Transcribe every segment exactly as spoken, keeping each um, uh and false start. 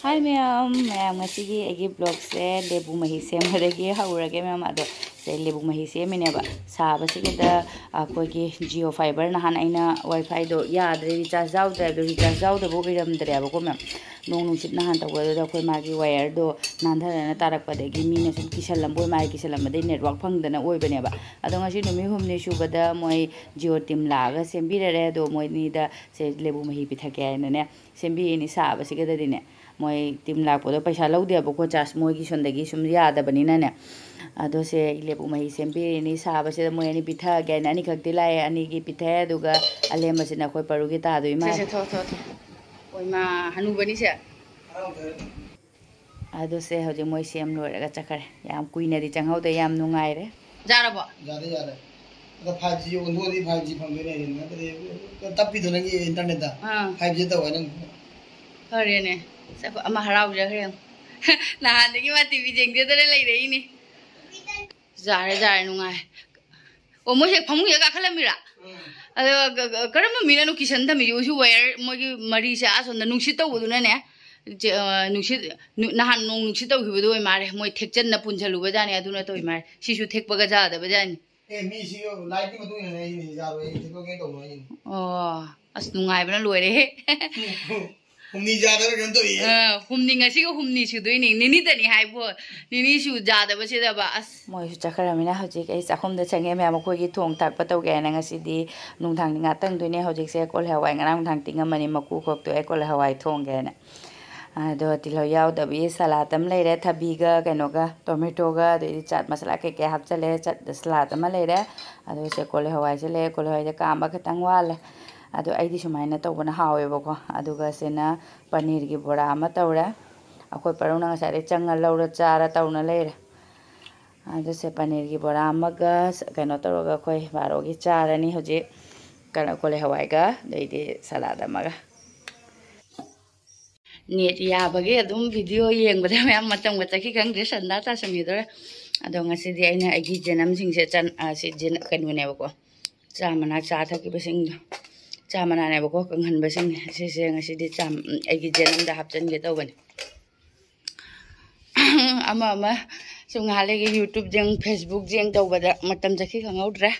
ꯍꯥꯏ ꯃꯌꯥꯝ, ꯃꯌꯥꯝ ꯉꯁꯤꯒꯤ ꯑꯩꯒꯤ ꯕ꯭ꯂꯣꯒꯁꯦ ꯂꯦꯕꯨ ꯃꯍꯤ ꯁꯦꯝꯕꯗꯒꯤ ꯍꯧꯔꯒꯦ ꯃꯌꯥꯝ꯫ ꯑꯗꯣ ꯁꯦ ꯂꯦꯕꯨ ꯃꯍꯤ ꯁꯦꯝꯃꯤꯅꯦꯕ꯫ ꯁꯥꯕꯁꯤꯗ ꯑꯩꯈꯣꯏꯒꯤ ꯖꯤꯑꯣ ꯐꯥꯏꯕꯔ ꯅꯍꯥꯟ ꯑꯩꯅ ꯋꯥꯏꯐꯥꯏꯗꯣ ꯌꯥꯗ꯭ꯔꯦ, ꯔꯤꯆꯥꯔꯖ ꯌꯥꯎꯗ꯭ꯔꯦ꯫ ꯑꯗꯣ ꯔꯤꯆꯥꯔꯖ ꯌꯥꯎꯗꯕ ꯑꯣꯏꯔꯝꯗ꯭ꯔꯦꯕꯀꯣ ꯃꯌꯥꯝ꯫ ꯅꯣꯡ ꯅꯨꯡꯁꯤꯠ ꯅꯍꯥꯟ ꯇꯧꯕꯗꯨꯗ ꯑꯩꯈꯣꯏ ꯃꯥꯒꯤ ꯋꯥꯌꯔꯗꯣ ꯅꯥꯟꯊꯗꯅ ꯇꯥꯔꯛꯄꯗꯒꯤ ꯃꯤꯅ ꯁꯨꯝ ꯀꯤꯁꯜꯂꯝꯕ ꯑꯣꯏ ꯃꯥꯜꯂꯦ꯫ ꯀꯤꯁꯜꯂꯝꯕꯗꯒꯤ ꯅꯦꯠꯋꯥꯛ ꯐꯪꯗꯅ ꯑꯣꯏꯕꯅꯦꯕ꯫ ꯑꯗꯣ ꯉꯁꯤ ꯅꯨꯃꯤꯠ ꯍꯨꯝꯅꯤ ꯁꯨꯕꯗ ꯃꯣꯏ ꯖꯤꯑꯣ ꯇꯤꯝ ꯂꯥꯛꯑꯒ ꯁꯦꯝꯕꯤꯔꯔꯦ꯫ ꯑꯗꯣ ꯃꯣꯏꯅꯤꯗ ꯁꯦ ꯂꯦꯕꯨ ꯃꯍꯤ ꯄꯤꯊꯛꯀꯦ ꯍꯥꯏꯅꯅꯦ ꯁꯦꯝꯕꯤꯔꯤꯅꯤ ꯁꯥꯕꯁꯤꯒꯗꯗꯤꯅꯦ꯫ ꯃꯣꯏ ꯇꯤꯝ ꯂꯥꯛꯄꯗꯣ ꯄꯩꯁꯥ ꯂꯧꯗꯦꯕꯀꯣ, ꯆꯥꯔꯖ ꯃꯣꯏꯒꯤ ꯁꯣꯝꯗꯒꯤ ꯁꯨꯝ ꯌꯥꯗꯕꯅꯤꯅꯅꯦ꯫ ꯑꯗꯣ ꯁꯦ ꯂꯦꯕꯨ ꯃꯍꯤ ꯁꯦꯝꯕꯤꯔꯤꯅꯤ ꯁꯥꯕꯁꯤꯗ꯫ ꯃꯣꯏ ꯑꯅꯤ ꯄꯤꯊꯛꯑꯒꯦ ꯍꯥꯏꯅ ꯑꯅꯤꯈꯛꯇꯤ ꯂꯥꯛꯑꯦ, ꯑꯅꯤꯒꯤ ꯄꯤꯊꯛꯑꯦ꯫ ꯑꯗꯨꯒ ꯑꯂꯦꯝꯕꯁꯤꯅ ꯑꯩꯈꯣꯏ ꯄꯔꯨꯒꯤ ꯇꯥꯗꯣꯏ ꯁꯦ, ꯃꯥꯜꯂꯦ꯫ ꯁꯦ, ꯊꯣꯛ, ꯊꯣꯛ, ꯊꯣꯛ꯫ ꯑꯣꯏ ꯃꯥ, ꯍꯅꯨꯕꯅꯤ ꯁꯦ꯫ ꯑꯗꯨ ꯁꯦ ꯍꯧꯖꯤꯛ ꯃꯣꯏ ꯁꯦꯝ ꯂꯣꯏꯔꯒ ꯆꯠꯈꯔꯦ꯫ ꯌꯥꯝ ꯀꯨꯏꯅꯗꯤ ꯆꯪꯍꯧꯗꯦ, ꯌꯥꯝ ꯅꯨꯡꯉꯥꯏꯔꯦ꯫ ꯌꯥꯔꯕꯣ? ꯌꯥꯔꯦ, ꯌꯥꯔꯦ꯫ ꯑꯗ ꯐꯥꯏꯚ ꯖꯤ ꯑꯣꯟꯊꯣꯛꯑꯗꯤ ꯐꯥꯏꯚ ꯖꯤ ꯐꯪꯗꯣꯏꯅꯦ ꯍꯥꯏꯗꯤ, ꯅꯠꯇ꯭ꯔꯗꯤ ꯇꯞꯄꯤꯗꯣ ꯅꯪꯒꯤ ꯏꯟꯇꯔꯅꯦꯠꯇ꯫ ꯑꯥ꯫ ꯐꯥꯏꯚ ꯖꯤ ꯇꯧꯋꯦ ꯅꯪ꯫ ꯐꯔꯦꯅꯦ꯫ ꯑꯁ, ꯑꯩꯈꯣꯏ ꯑꯃ ꯍꯔꯥꯎꯖꯈ꯭ꯔꯦ ꯌꯦꯡꯉꯨ꯫ ꯅꯍꯥꯟꯗꯒꯤ ꯃꯥ ꯇꯤꯚꯤ ꯌꯦꯡꯖꯗꯅ ꯂꯩꯔꯛꯏꯅꯦ꯫ ꯌꯥꯔꯦ, ꯌꯥꯔꯦ, ꯅꯨꯡꯉꯥꯏ꯫ ꯑꯣ, ꯃꯣꯏ ꯍꯦꯛ ꯐꯃꯨꯡ ꯍꯦꯛ ꯀꯥꯈꯠꯂꯝꯃꯤꯔꯥ? ꯎꯝ꯫ ꯑꯗꯣ ꯀ-, ꯀ-, ꯀꯔꯝꯕ ꯃꯤꯅꯅꯣ ꯀꯤꯁꯟ ꯊꯝꯃꯤꯁꯦ? ꯍꯧꯖꯤꯛ ꯋꯥꯌꯔ ꯃꯣꯏꯒꯤ ꯃꯔꯤꯁꯦ ꯑꯥ ꯁꯣꯝꯗ ꯅꯨꯡꯁꯤꯠ ꯇꯧꯕꯗꯨꯅꯅꯦ꯫ ꯆꯦ-, ꯑ, ꯅꯨꯡꯁꯤꯠ, ꯅꯨ-, ꯅꯍꯥꯟ ꯅꯣꯡ ꯅꯨꯡꯁꯤꯠ ꯇꯧꯈꯤꯕꯗꯣ ꯑꯣꯏ ꯃꯥꯜꯂꯦ꯫ ꯃꯣꯏ ꯊꯦꯛꯆꯟꯅ ꯄꯨꯟꯁꯜꯂꯨꯕꯖꯥꯠꯅꯦ, ꯑꯗꯨꯅ ꯇꯧꯏ ꯃꯥꯜꯂꯦ꯫ ꯁꯤꯁꯨ ꯊꯦꯛꯄꯒ ꯌꯥꯗꯕꯖꯥꯠꯅꯤ꯫ ꯑꯦ, ꯃꯤꯁꯤꯁꯨ ꯂꯥꯏꯠꯀꯤ ꯃꯇꯨꯡ ꯏꯟꯅ ꯑꯩꯅ ꯌꯥꯔꯣꯏ, ꯑꯩ ꯊꯦꯛꯇꯣꯛꯀꯦ ꯇꯧꯕ ꯑꯩꯅ꯫ ꯑꯣ, ꯑꯁ, ꯅꯨꯡꯉꯥꯏꯕꯅ ꯂꯣꯏꯔꯦꯍꯦ꯫ ꯍꯨꯝꯅꯤ ꯆꯥꯗꯕ ꯀꯩꯅꯣꯝ ꯇꯧꯔꯤꯌꯦ꯫ ꯑ, ꯍꯨꯝꯅꯤ, ꯉꯁꯤꯒ ꯍꯨꯝꯅꯤ ꯁꯨꯗꯣꯏꯅꯤ꯫ ꯅꯤꯅꯤꯇꯅꯤ ꯍꯥꯏꯕꯣ, ꯅꯤꯅꯤ ꯁꯨ ꯆꯥꯗꯕꯁꯤꯗꯕ, ꯑꯁ꯫ ꯃꯣꯏꯁꯨ ꯆꯠꯈ꯭ꯔꯃꯤꯅ ꯍꯧꯖꯤꯛ ꯑꯩ ꯆꯥꯛꯈꯨꯝꯗ ꯆꯪꯉꯦ꯫ ꯃꯌꯥꯝ ꯑꯩꯈꯣꯏꯒꯤ ꯊꯣꯡ ꯊꯥꯛꯄ ꯇꯧꯒꯦ ꯍꯥꯏꯅ ꯉꯁꯤꯗꯤ ꯅꯨꯡꯗꯥꯡꯗꯤ ꯉꯥꯛꯇꯪꯗꯣꯏꯅꯦ꯫ ꯍꯧꯖꯤꯛꯁꯦ ꯀꯣꯜꯂꯤ ꯍꯋꯥꯏ ꯉꯔꯥꯡ ꯅꯨꯡꯗꯥꯡ ꯇꯤꯡꯉꯝꯃꯅꯤ, ꯃꯀꯨ ꯈꯣꯛꯇꯣꯛꯑꯦ, ꯀꯣꯜꯂꯤ ꯍꯋꯥꯏ ꯊꯣꯡꯒꯦ ꯍꯥꯏꯅ꯫ ꯑꯗꯣ ꯇꯤꯜꯍꯧ ꯌꯥꯎꯗꯕꯤ ꯁꯂꯥꯠ ꯑꯃ ꯂꯩꯔꯦ, ꯊꯕꯤꯒ ꯀꯩꯅꯣꯒ, ꯇꯣꯃꯦꯇꯣꯒ, ꯑꯗꯩꯗꯤ ꯆꯥꯠ ꯃꯁꯥꯂꯥ ꯀꯩꯀꯩ ꯍꯥꯞꯆꯜꯂꯦ, ꯆꯠ-, ꯁꯂꯥꯠ ꯑꯃ ꯂꯩꯔꯦ꯫ ꯑꯗꯣ ꯁꯦ ꯀꯣꯜꯂꯤ ꯍꯋꯥꯏꯁꯦ ꯂꯩꯔꯦ, ꯀꯣꯜꯂꯤ ꯍꯋꯥꯏꯁꯦ ꯀꯥꯝꯕ ꯈꯤꯇꯪ ꯋꯥꯠꯂꯦ꯫ ꯑꯗꯣ ꯑꯩꯗꯤ ꯁꯨꯃꯥꯏꯅ ꯇꯧꯕꯅ ꯍꯥꯎꯋꯦꯕꯀꯣ꯫ ꯑꯗꯨꯒ ꯁꯤꯅ ꯄꯅꯤꯔꯒꯤ ꯕꯣꯔꯥ ꯑꯃ ꯇꯧꯔꯦ꯫ ꯑꯩꯈꯣꯏ ꯄꯔꯧꯅ ꯉꯁꯥꯏꯗꯩ ꯆꯪꯉ ꯂꯧꯔ ꯆꯥꯔ ꯇꯧꯅ ꯂꯩꯔꯦ꯫ ꯑꯗꯨ ꯁꯦ ꯄꯅꯤꯔꯒꯤ ꯕꯣꯔꯥ ꯑꯃꯒ ꯁ-, ꯀꯩꯅꯣ ꯇꯧꯔꯒ ꯑꯩꯈꯣꯏ ꯕꯥꯔꯣꯒꯤ ꯆꯥꯔꯅꯤ ꯍꯧꯖꯤꯛ꯫ ꯀꯩꯅꯣ, ꯀꯣꯂꯤ ꯍꯋꯥꯏꯒ ꯑꯗꯩꯗꯤ ꯁꯂꯥꯗ ꯑꯃꯒ꯫ ꯅꯦꯠ ꯌꯥꯕꯒꯤ ꯑꯗꯨꯝ ꯚꯤꯗꯤꯑꯣ ꯌꯦꯡꯕꯗ ꯃꯌꯥꯝ ꯃꯇꯝꯒ ꯆꯠꯈꯤ ꯈꯪꯗ꯭ꯔꯦ, ꯁꯟꯗꯥ ꯇꯥꯁꯟꯈꯤꯗꯣꯔꯦ꯫ ꯑꯗꯣ ꯉꯁꯤꯗꯤ ꯑꯩꯅ ꯑꯩꯒꯤ ꯖꯦꯅꯝꯁꯤꯡꯁꯦ ꯆꯟ-, ꯑ, ꯁꯤ ꯖꯦꯅ-, ꯀꯩꯅꯣꯅꯦꯕꯀꯣ, ꯆꯥ ꯃꯅꯥ ꯆꯥ ꯊꯛꯈꯤꯕꯁꯤꯡꯗꯣ꯫ ꯆꯥ ꯃꯅꯥꯅꯦꯕꯀꯣ ꯀꯪꯍꯟꯕꯁꯤꯡꯁꯦ꯫ ꯁꯤꯁꯦ ꯉꯁꯤꯗꯤ ꯆꯥ, ꯑꯩꯒꯤ ꯖꯦꯅꯝꯗ ꯍꯥꯞꯆꯤꯟꯒꯦ ꯇꯧꯕꯅꯤ꯫ ꯑꯃ ꯑꯃ ꯁꯨꯝ ꯉꯥꯏꯍꯥꯛ ꯂꯩꯒ YouTube ꯌꯦꯡ, Facebook ꯌꯦꯡ ꯇꯧꯕꯗ ꯃꯇꯝ ꯆꯠꯈꯤ ꯈꯪꯍꯧꯗ꯭ꯔꯦ꯫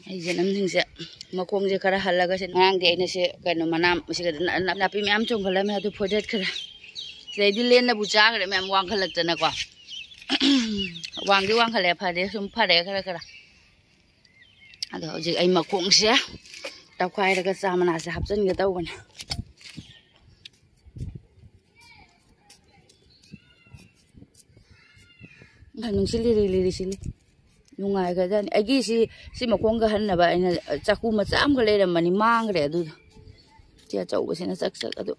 ꯑꯩ ꯖꯦꯅꯝꯁꯤꯡꯁꯦ ꯃꯈꯣꯡꯁꯦ ꯈꯔ ꯍꯜꯂꯒ, ꯁꯤ ꯉꯔꯥꯡꯗꯤ ꯑꯩꯅ ꯁꯤ ꯀꯩꯅꯣ ꯃꯅꯥ, ꯁꯤꯒ ꯅꯥ-, ꯅꯥ-, ꯅꯥꯄꯤ ꯃꯌꯥꯝ ꯆꯣꯡꯈꯠꯂꯝꯃꯦ, ꯑꯗꯨ ꯐꯣꯏꯗꯠꯈ꯭ꯔꯦ꯫ ꯁꯤꯗꯩꯗꯤ ꯂꯦꯟꯅꯕꯨ ꯆꯥꯈ꯭ꯔꯦ ꯃꯌꯥꯝ ꯋꯥꯡꯈꯠꯂꯛꯇꯅꯀꯣ꯫ ꯋꯥꯡꯗꯤ ꯋꯥꯡꯈꯠꯂꯦ, ꯐꯔꯦ, ꯁꯨꯝ ꯐꯔꯦ ꯈꯔ ꯈꯔ꯫ ꯑꯗꯣ ꯍꯧꯖꯤꯛ ꯑꯩ ꯃꯈꯣꯡꯁꯦ ꯇꯧꯈꯥꯏꯔꯒ ꯆꯥ ꯃꯅꯥꯁꯦ ꯍꯥꯞꯆꯤꯟꯒꯦ ꯇꯧꯕꯅꯦ꯫ ꯅꯨꯡꯁꯤꯠ ꯂꯤꯔꯤ ꯂꯤꯔꯤ ꯁꯤꯠꯂꯤ꯫ ꯅꯨꯡꯉꯥꯏꯈ꯭ꯔꯖꯥꯠꯅꯤ꯫ ꯑꯩꯒꯤ ꯁꯤ, ꯁꯤ ꯃꯈꯣꯡꯒ ꯍꯟꯅꯕ ꯑꯩꯅ ꯆꯥꯛꯀꯨ ꯃꯆꯥ ꯑꯃꯒ ꯂꯩꯔꯝꯕꯅꯤ, ꯃꯥꯡꯈ꯭ꯔꯦ ꯑꯗꯨꯗꯣ꯫ ꯁꯤ ꯑꯆꯧꯕꯁꯤꯅ ꯆꯛ ꯆꯛ ꯑꯗꯨ꯫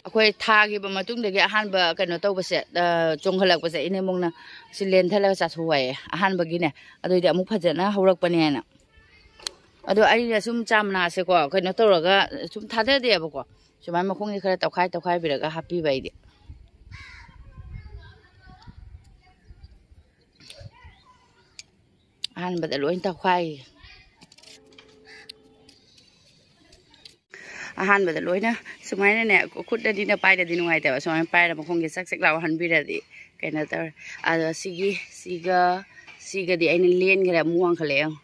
ꯑꯩꯈꯣꯏ ꯊꯥꯈꯤꯕ ꯃꯇꯨꯡꯗꯒꯤ ꯑꯍꯥꯟꯕ ꯀꯩꯅꯣ ꯇꯧꯕꯁꯦ, ꯑ, ꯆꯣꯡꯈꯠꯂꯛꯄꯁꯦ, ꯏꯅꯦꯝꯕꯣꯛꯅ ꯁꯤ ꯂꯦꯟꯊꯠꯂꯒ ꯆꯥꯊꯣꯛ ꯍꯥꯏꯌꯦ ꯑꯍꯥꯟꯕꯒꯤꯅꯦ꯫ ꯑꯗꯨꯏꯗꯤ ꯑꯃꯨꯛ ꯐꯖꯅ ꯍꯧꯔꯛꯄꯅꯦꯅ꯫ ꯑꯗꯣ ꯑꯩꯅ ꯁꯨꯝ ꯆꯥ ꯃꯅꯥꯁꯦꯀꯣ, ꯀꯩꯅꯣ ꯇꯧꯔꯒ ꯁꯨꯝ ꯊꯥꯗꯗꯦꯕꯀꯣ꯫ ꯁꯨꯃꯥꯏꯅ ꯃꯈꯣꯡꯁꯦ ꯈꯔ ꯇꯧꯈꯥꯏ ꯇꯧꯈꯥꯏꯕꯤꯔꯒ ꯍꯥꯞꯄꯤꯕ ꯑꯩꯗꯤ꯫ ꯑꯍꯥꯟꯕꯗ ꯂꯣꯏ ꯇꯧꯈꯥꯏ꯫ ꯑꯍꯥꯟꯕꯗ ꯂꯣꯏꯅ ꯁꯨꯃꯥꯏꯅꯅꯦ, ꯈꯨꯠꯅꯗꯤꯅ ꯄꯥꯏꯔꯗꯤ ꯅꯨꯡꯉꯥꯏꯇꯕ, ꯁꯨꯃꯥꯏꯅ ꯄꯥꯏꯔ ꯃꯈꯣꯡꯁꯦ ꯆꯛ ꯆꯛ ꯂꯥꯎ ꯍꯟꯕꯤꯔꯗꯤ ꯀꯩꯅꯣ ꯇꯧꯔꯦ꯫ ꯑꯗꯣ ꯁꯤꯒꯤ, ꯁꯤꯒ, ꯁꯤꯒꯗꯤ ꯑꯩꯅ ꯂꯦꯟꯈ꯭ꯔꯦ, ꯑꯃꯨꯛ ꯋꯥꯡꯈꯠꯂꯛꯑꯦ ꯌꯦꯡꯉꯣ꯫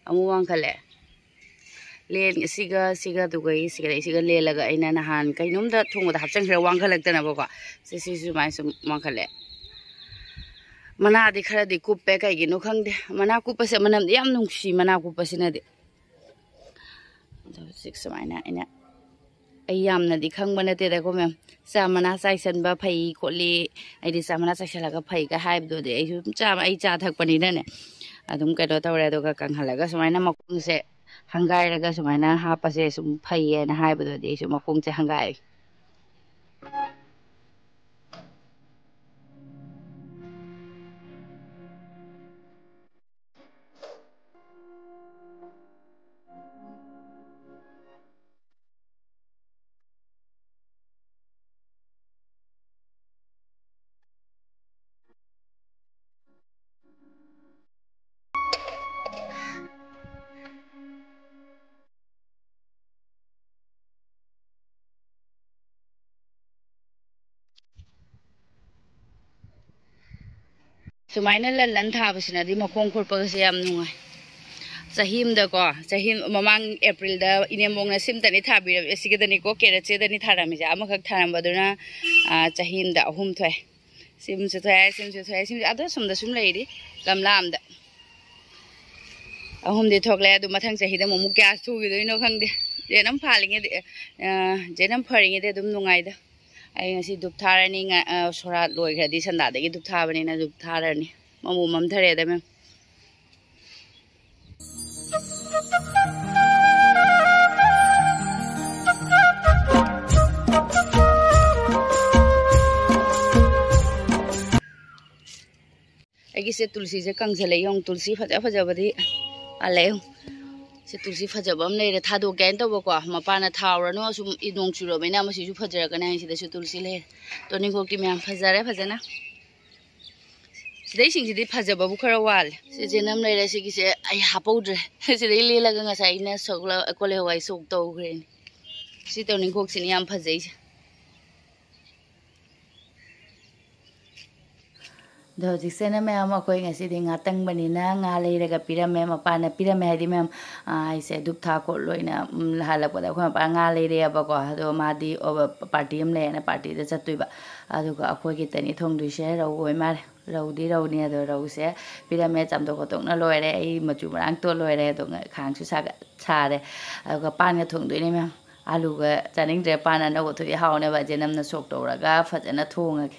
ꯑꯃꯨꯛ ꯋꯥꯡꯈꯠꯂꯦ꯫ ꯂꯦꯟ-, ꯁꯤꯒ, ꯁꯤꯒ, ꯑꯗꯨꯒ ꯁꯤꯒ, ꯁꯤꯒ ꯂꯦꯜꯂꯒ ꯑꯩꯅ ꯅꯍꯥꯟ ꯀꯩꯅꯣꯝꯗ ꯊꯣꯡꯕꯗ ꯍꯥꯞꯆꯤꯟꯈ꯭ꯔꯦ, ꯋꯥꯡꯈꯠꯂꯛꯇꯅꯕꯀꯣ꯫ ꯁꯤ, ꯁꯤ ꯁꯨꯃꯥꯏꯅ ꯁꯨꯝ ꯋꯥꯡꯈꯠꯂꯦ꯫ ꯃꯅꯥꯗꯤ ꯈꯔꯗꯤ ꯀꯨꯞꯄꯦ, ꯀꯩꯒꯤꯅꯣ ꯈꯪꯗꯦ꯫ ꯃꯅꯥ ꯀꯨꯞꯄꯁꯦ ꯃꯅꯝꯗꯤ ꯌꯥꯝ ꯅꯨꯡꯁꯤ, ꯃꯅꯥ ꯀꯨꯞꯄꯁꯤꯅꯗꯤ꯫ ꯑꯗꯣ ꯍꯧꯖꯤꯛ ꯁꯨꯃꯥꯏꯅ ꯑꯩꯅ, ꯑꯩ ꯌꯥꯝꯅꯗꯤ ꯈꯪꯕ ꯅꯠꯇꯦꯗꯀꯣ ꯃꯦꯝ, ꯆꯥ ꯃꯅꯥ ꯆꯥꯏꯁꯟꯕ ꯐꯩ ꯈꯣꯠꯂꯤ, ꯑꯩꯗꯤ ꯆꯥ ꯃꯅꯥ ꯆꯥꯏꯁꯜꯂꯒ ꯐꯩꯒ ꯍꯥꯏꯕꯗꯨꯗꯤ ꯑꯩꯁꯨ ꯑꯗꯨꯝ ꯆꯥꯕ, ꯑꯩ ꯆꯥ ꯊꯛꯄꯅꯤꯅꯅꯦ, ꯑꯗꯨꯝ ꯀꯩꯅꯣ ꯇꯧꯔꯦ꯫ ꯑꯗꯨꯒ ꯀꯪꯍꯜꯂꯒ ꯁꯨꯃꯥꯏꯅ ꯃꯈꯣꯡꯁꯦ ꯍꯪꯒꯥꯏꯔꯒ ꯁꯨꯃꯥꯏꯅ ꯍꯥꯞꯄꯁꯦ ꯁꯨꯝ ꯐꯩꯌꯦꯅ ꯍꯥꯏꯕꯗꯨꯗꯤ ꯑꯩꯁꯨ ꯃꯈꯣꯡꯁꯦ ꯍꯪꯒꯥꯏ꯫ ꯁꯨꯃꯥꯏꯅ ꯂꯟ ꯂꯟ ꯊꯥꯕꯁꯤꯅꯗꯤ ꯃꯈꯣꯡ ꯈꯣꯠꯄꯒꯁꯦ ꯌꯥꯝ ꯅꯨꯡꯉꯥꯏ꯫ ꯆꯍꯤ ꯑꯃꯗꯀꯣ, ꯆꯍꯤ ꯃꯃꯥꯡ ꯑꯦꯄ꯭ꯔꯤꯜꯗ ꯏꯅꯦꯝꯕꯣꯛꯅ ꯁꯤꯝꯇꯅꯤ ꯊꯥꯕꯤꯔꯝꯃꯦ, ꯁꯤꯒꯗꯅꯤꯀꯣ, ꯀꯦꯔꯦꯠꯁꯤꯗꯅꯤ ꯊꯥꯔꯝꯃꯤꯁꯦ꯫ ꯑꯃꯈꯛ ꯊꯥꯔꯝꯕꯗꯨꯅ, ꯑꯥ, ꯆꯍꯤ ꯑꯃꯗ ꯑꯍꯨꯝ ꯊꯣꯛꯑꯦ꯫ ꯁꯤꯝꯁꯨ ꯊꯣꯛꯑꯦ, ꯁꯤꯝꯁꯨ ꯊꯣꯛꯑꯦ, ꯁꯤꯝꯁꯨ ꯑꯗꯣ ꯁꯣꯝꯗ ꯁꯨꯝ ꯂꯩꯔꯤ, ꯒꯝꯂꯥ ꯑꯃꯗ꯫ ꯑꯍꯨꯝꯗꯤ ꯊꯣꯛꯂꯦ, ꯑꯗꯨ ꯃꯊꯪ ꯆꯍꯤꯗ ꯑꯃꯨꯛ, ꯑꯃꯨꯛ ꯀꯌꯥ ꯊꯨꯈꯤꯗꯣꯏꯅꯣ ꯈꯪꯗꯦ꯫ ꯖꯦꯅꯝ ꯐꯥꯜꯂꯤꯉꯩꯗ, ꯑ, ꯖꯦꯅꯝ ꯐꯔꯤꯉꯩꯗ ꯑꯗꯨꯝ ꯅꯨꯡꯉꯥꯏꯗ꯫ ꯑꯩ ꯉꯁꯤ ꯙꯨꯞ ꯊꯥꯔꯅꯤ, ꯉ-, ꯑ, ꯁꯣꯔꯥꯠ ꯂꯣꯏꯈ꯭ꯔꯗꯤ ꯁꯟꯗꯥꯗꯒꯤ ꯙꯨꯞ ꯊꯥꯕꯅꯤꯅ ꯙꯨꯞ ꯊꯥꯔꯅꯤ꯫ ꯃꯝꯕꯨ ꯃꯝꯊꯔꯦꯗ, ꯃꯦꯝ꯫ ꯑꯩꯒꯤꯁꯦ ꯇꯨꯜꯁꯤꯁꯦ ꯀꯪꯁꯜꯂꯛꯑꯦ ꯌꯦꯡꯉꯨ, ꯇꯨꯜꯁꯤ ꯐꯖ ꯐꯖꯕꯗꯤ ꯄꯥꯜꯂꯛꯑꯦ ꯌꯦꯡꯉꯨ꯫ ꯁꯤ ꯇꯨꯜꯁꯤ ꯐꯖꯕ ꯑꯃ ꯂꯩꯔꯦ, ꯊꯥꯗꯣꯛꯀꯦ ꯍꯥꯏꯅ ꯇꯧꯕꯀꯣ, ꯃꯄꯥꯅ ꯊꯥꯎꯔꯅꯨ, ꯑꯁꯨꯝ ꯏ-, ꯅꯣꯡ ꯆꯨꯔꯕꯅꯤꯅ ꯃꯁꯤꯁꯨ ꯐꯖꯔꯛꯀꯅꯤ ꯍꯥꯏꯅ ꯁꯤꯗꯁꯨ ꯇꯨꯜꯁꯤ ꯂꯩꯔꯦ꯫ ꯇꯣꯅꯤꯡꯈꯣꯛꯇꯤ ꯃꯌꯥꯝ ꯐꯖꯔꯦ ꯐꯖꯅ꯫ ꯁꯤꯗꯩꯁꯤꯡꯁꯤꯗꯤ ꯐꯖꯕꯕꯨ ꯈꯔ ꯋꯥꯠꯂꯦ꯫ ꯁꯤ ꯖꯦꯅꯝ ꯂꯩꯔꯦ, ꯁꯤꯒꯤꯁꯦ ꯑꯩ ꯍꯥꯞꯍꯧꯗ꯭ꯔꯦ꯫ ꯁꯤꯗꯩ ꯂꯦꯜꯂꯒ ꯉꯁꯥꯏ ꯑꯩꯅ ꯁꯒꯣꯜ-, ꯀꯣꯂꯤ ꯍꯋꯥꯏ ꯁꯣꯛ ꯇꯧꯈ꯭ꯔꯦꯅꯦ꯫ ꯁꯤ ꯇꯣꯅꯤꯡꯈꯣꯛꯁꯤꯅ ꯌꯥꯝ ꯐꯖꯩꯁꯦ꯫ ꯑꯗꯣ ꯍꯧꯖꯤꯛꯁꯤꯅ ꯃꯌꯥꯝ, ꯑꯩꯈꯣꯏ ꯉꯁꯤꯗꯤ ꯉꯥ ꯇꯪꯕꯅꯤꯅ ꯉꯥ ꯂꯩꯔꯒ ꯄꯤꯔꯝꯃꯦ꯫ ꯃꯄꯥꯅ ꯄꯤꯔꯝꯃꯦ ꯍꯥꯏꯗꯤ ꯃꯌꯥꯝ, ꯑꯥ, ꯑꯩꯁꯦ ꯙꯨꯞ ꯊꯥ ꯈꯣꯠꯂꯣꯏꯅ, ꯎꯝ, ꯍꯜꯂꯛꯄꯗ ꯑꯩꯈꯣꯏ ꯃꯄꯥ ꯉꯥ ꯂꯩꯔꯛꯑꯦꯕꯀꯣ꯫ ꯑꯗꯣ ꯃꯥꯗꯤ, ꯑꯣ, ꯄꯥꯔꯇꯤ ꯑꯃ ꯂꯩꯌꯦꯅ ꯄꯥꯔꯇꯤꯗ ꯆꯠꯇꯣꯏꯕ꯫ ꯑꯗꯨꯒ ꯑꯩꯈꯣꯏ ꯈꯤꯇꯅꯤ ꯊꯣꯡꯗꯣꯏꯁꯦ꯫ ꯔꯧ ꯑꯣꯏ ꯃꯥꯜꯂꯦ꯫ ꯔꯧꯗꯤ ꯔꯧꯅꯤ, ꯑꯗꯣ ꯔꯧꯁꯦ ꯄꯤꯔꯝꯃꯦ꯫ ꯆꯥꯝꯊꯣꯛ ꯈꯣꯠꯇꯣꯛꯅ ꯂꯣꯏꯔꯦ꯫ ꯑꯩ ꯃꯆꯨ ꯃꯔꯥꯡ ꯇꯣ ꯂꯣꯏꯔꯦ꯫ ꯑꯗꯣ ꯉ-, ꯈꯥꯡꯁꯨ ꯁꯥꯒ-, ꯁꯥꯔꯦ꯫ ꯑꯗꯨꯒ ꯄꯥꯟꯒ ꯊꯣꯡꯗꯣꯏꯅꯦ ꯃꯌꯥꯝ꯫ ꯑꯂꯨꯒ ꯆꯥꯅꯤꯡꯗ꯭ꯔꯦ꯫ ꯄꯥꯟ ꯑꯅꯧꯕ ꯊꯣꯛꯑꯦ, ꯍꯥꯎꯅꯦꯕ꯫ ꯖꯦꯅꯝꯅ ꯁꯣꯛ ꯇꯧꯔꯒ ꯐꯖꯅ ꯊꯣꯡꯉꯒꯦ꯫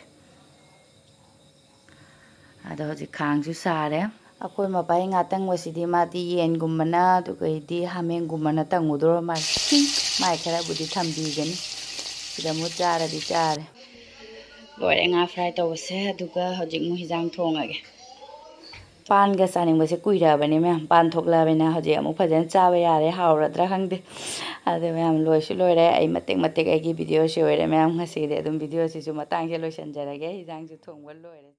ꯑꯗꯣ ꯍꯧꯖꯤꯛ ꯈꯥꯡꯁꯨ ꯁꯥꯔꯦ꯫ ꯑꯩꯈꯣꯏ ꯃꯄꯥꯒꯤ ꯉꯥ ꯇꯪꯕꯁꯤꯗꯤ ꯃꯥꯗꯤ ꯌꯦꯟꯒꯨꯝꯕꯅ, ꯑꯗꯨꯒꯩꯗꯤ ꯍꯥꯃꯦꯡꯒꯨꯝꯕꯅ ꯇꯪꯉꯨꯗꯧꯔ ꯃꯥꯜꯂꯦ꯫ ꯃꯥꯏ ꯈꯔꯕꯨꯗꯤ ꯊꯝꯕꯤꯒꯅꯤ꯫ ꯁꯤꯗ ꯑꯃꯨꯛ ꯆꯥꯔꯗꯤ ꯆꯥꯔꯦ꯫ ꯂꯣꯏꯔꯦ ꯉꯥ ꯐ꯭ꯔꯥꯏ ꯇꯧꯕꯁꯦ꯫ ꯑꯗꯨꯒ ꯍꯧꯖꯤꯛ ꯑꯃꯨꯛ ꯍꯤꯟꯖꯥꯡ ꯊꯣꯡꯉꯒꯦ꯫ ꯄꯥꯟꯒ ꯆꯥꯅꯤꯡꯕꯁꯦ ꯀꯨꯏꯔꯛꯑꯕꯅꯤ ꯃꯌꯥꯝ꯫ ꯄꯥꯟ ꯊꯣꯛꯂꯛꯑꯕꯅꯤꯅ ꯍꯧꯖꯤꯛ ꯑꯃꯨꯛ ꯐꯖꯅ ꯆꯥꯕ ꯌꯥꯔꯦ꯫ ꯍꯥꯎꯔꯗ꯭ꯔꯥ ꯈꯪꯗꯦ꯫ ꯑꯗꯨ ꯃꯌꯥꯝ, ꯂꯣꯏꯁꯨ ꯂꯣꯏꯔꯦ꯫ ꯑꯩ ꯃꯇꯦꯛ ꯃꯇꯦꯛ ꯑꯩꯒꯤ ꯚꯤꯗꯤꯑꯣꯁꯤ ꯑꯣꯏꯔꯦ ꯃꯌꯥꯝ꯫ ꯉꯁꯤꯒꯤꯗꯤ ꯑꯗꯨꯝ ꯚꯤꯗꯤꯑꯣꯁꯤꯁꯨ ꯃꯇꯥꯡꯁꯦ ꯂꯣꯏꯁꯤꯟꯖꯔꯒꯦ꯫ ꯍꯤꯟꯖꯥꯡꯁꯨ ꯊꯣꯡꯕ ꯂꯣꯏꯔꯦ꯫